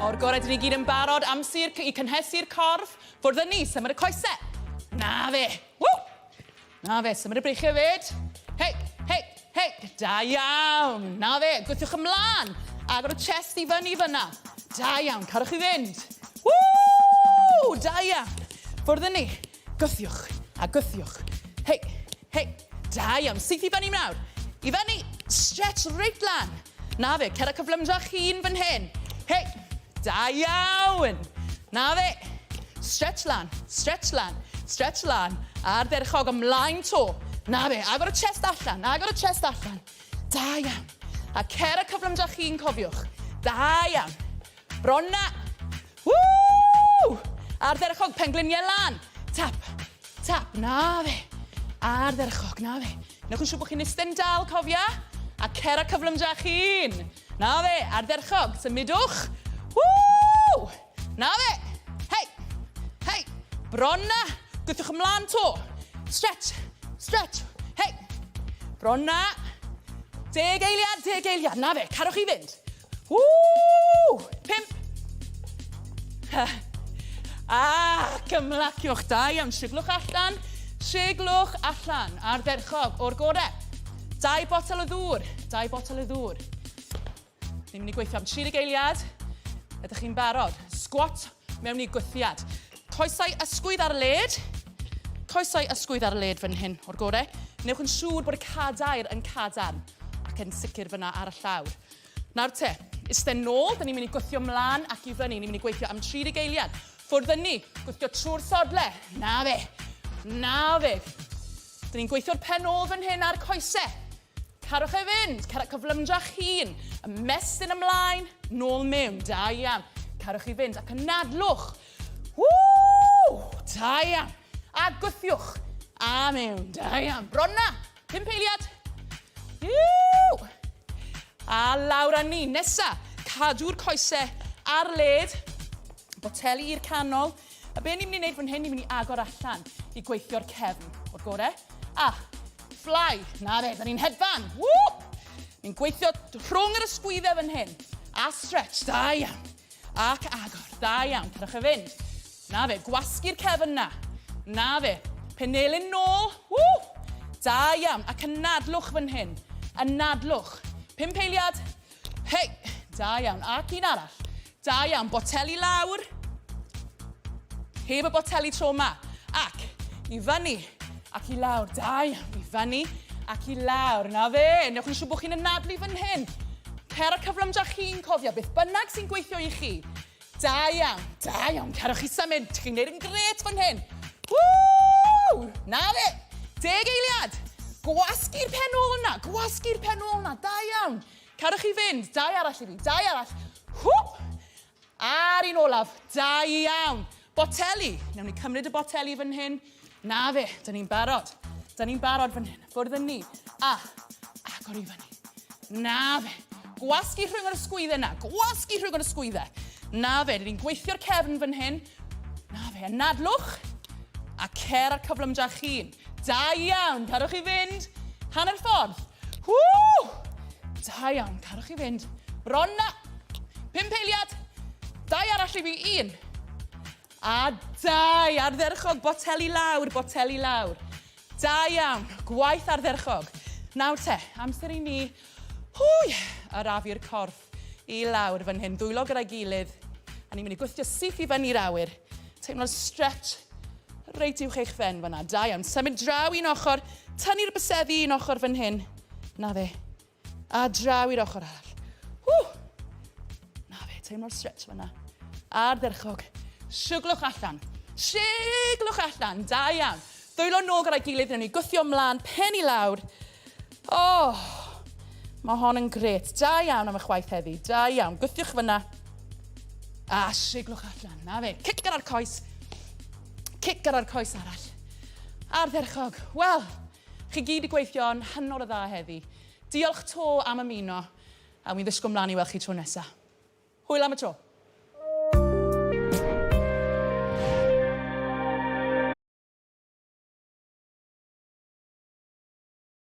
O'r gorau, dyn ni gyd yn barod amser i cynhesu'r corff. Ffwrdd â ni, symud y coesau. Na fe. Woo! Na fe, symud y breichiau fyd. Hei, hei, hei. Da iawn. Na fe, gwthiwch ymlaen. Agor y chest i fyny fyna. Da iawn, carwch i fynd. Woo! Da iawn. Ffwrdd â ni. Gwthiwch a gwthiwch. Hei, hei. Da iawn. Syth i fyny nawr. I fyny. Stretch reit lan. Na fe, cer a cyflymdra chi'n fan hyn. Hei, da iawn. Na fe. Stretch lan, stretch lan, stretch lan. Ardderchog ymlaen to. Na fe, agor y chest allan, agor y chest allan. Da iawn. A cer a cyflymdra chi'n cofiwch. Da iawn. Bron na. Woo! Ardderchog, pengliniau lan. Tap, tap, na fe. Ardderchog, na fe. Newch yn siŵr bod chi'n eistedd dal, cofia. A cer a cyflymdra chi'n. Na fe, ardderchog, symudwch. Woo! Na fe. Hei, hei. Bron na. Gwthiwch ymlaen to. Stretch, stretch. Hei. Bron na. Deg eiliad, deg eiliad. Na fe, carwch i fynd. Woo! Pump. Ac ymlaciwch. Da iawn. Siglwch allan. Siglwch allan. Ardderchog. O'r gore. Dau botel o ddŵr. Dau botel o ddŵr. Ni'n mynd i gweithio am 30 eiliad. Ydych chi'n barod? Squat mewn i gwthiad. Coesau ysgwydd ar led. Coesau ysgwydd ar led fan hyn o'r gore. Newch yn siŵr bod y cadair yn cadarn ac yn sicr fyna ar y llawr. Nawr te, isten nôl, da ni'n mynd i gwthio mlaen ac i fyny. Ni'n mynd i gweithio am 30 eiliad. Ffwrdd â ni, gwthio trwy'r sodle. Na fe, na fe. Da ni'n gweithio'r pen ôl fan hyn a'r coesau. Carwch e fynd, cer cyflymdra'ch hun. Ymestyn ymlaen, nôl mewn, da iawn. Carwch i fynd ac anadlwch. Woo! Da iawn. A gwthiwch. A mewn, da iawn. Bron na. Pump eiliad. Iw! A lawr â ni. Nesa, cadw'r coesau ar led, boteli i'r canol. A be ni'n mynd i wneud fan hyn, ni'n mynd i agor allan i gweithio'r cefn o'r gore. A, fly, na fe, da ni'n hedfan. Woo! Ni'n gweithio rhwng yr ysgwyddau fan hyn. A stretch, da iawn. Ac agor, da iawn, cerwch e fynd. Na fe, gwasgu'r cefn na. Na fe, penelin nôl, woo! Da iawn, ac anadlwch fan hyn. Anadlwch. Pump eiliad. Hei, da iawn, ac un arall. Da iawn, boteli lawr. Heb y boteli tro yma. Ac i fyny, ac i lawr. Da iawn, i fyny, ac i lawr. Na fe, newch yn siŵr bod chi'n anadlu fan hyn. Cer y cyflymdra chi'n cofio, beth bynnag sy'n gweithio i chi. Da iawn, da iawn, cerwch chi symud, chi'n neud yn gret fan hyn. Woo! Na fe, deg eiliad. Gwasgu'r pen ôl yna, gwasgu'r pen ôl yna, da iawn. Cerwch chi fynd, dau arall i fi, dau arall. Hwp! A'r un olaf, da iawn. Boteli, newn ni cymryd y boteli fan hyn. Na fe, da ni'n barod. Da ni'n barod fan hyn. Ffwrdd yn ni. A, agor i fyny. Na fe. Gwasgu rhwng yr ysgwyddau na. Gwasgu rhwng yr ysgwyddau. Na fe, da ni'n gweithio'r cefn fan hyn. Na fe, anadlwch. A cer ar cyflymdra chi'n. Da iawn, carwch chi fynd. Hanner ffordd. Woo! Da iawn, carwch chi fynd. Bron na. Pump eiliad. Dau arall i fi. Un. A dau. Ardderchog. Boteli lawr, boteli lawr. Da iawn. Gwaith ardderchog. Nawr te, amser i ni hwy, arafu'r corff i lawr fan hyn. Dwylo gyda'i gilydd. A ni'n mynd i gwythio syth i fyny'r awyr. Teimlo'r stretch reit uwch eich phen fyna. Da iawn. Symud draw un ochr. Tynnu'r byseddi un ochr fan hyn. Na fe. A draw i'r ochr arall. Ww! Na fe, teimlo'r stretch fyna. Ardderchog. Siwglwch allan. Siglwch allan. Da iawn. Ddwylo nôl gyda'i gilydd, newn ni gwthio mlaen, pen i lawr. Oh, mae hon yn gret. Da iawn am eich waith heddi. Da iawn. Gwthiwch fyna. A siglwch allan. Na fe. Cic gyda'r coes. Cic gyda'r coes arall. Ardderchog. Wel, chi gyd i gweithio'n hynod o dda heddi. Diolch to am ymuno, a wi'n ddisgwyl mlaen i weld chi tro nesa. Hwyl am y tro.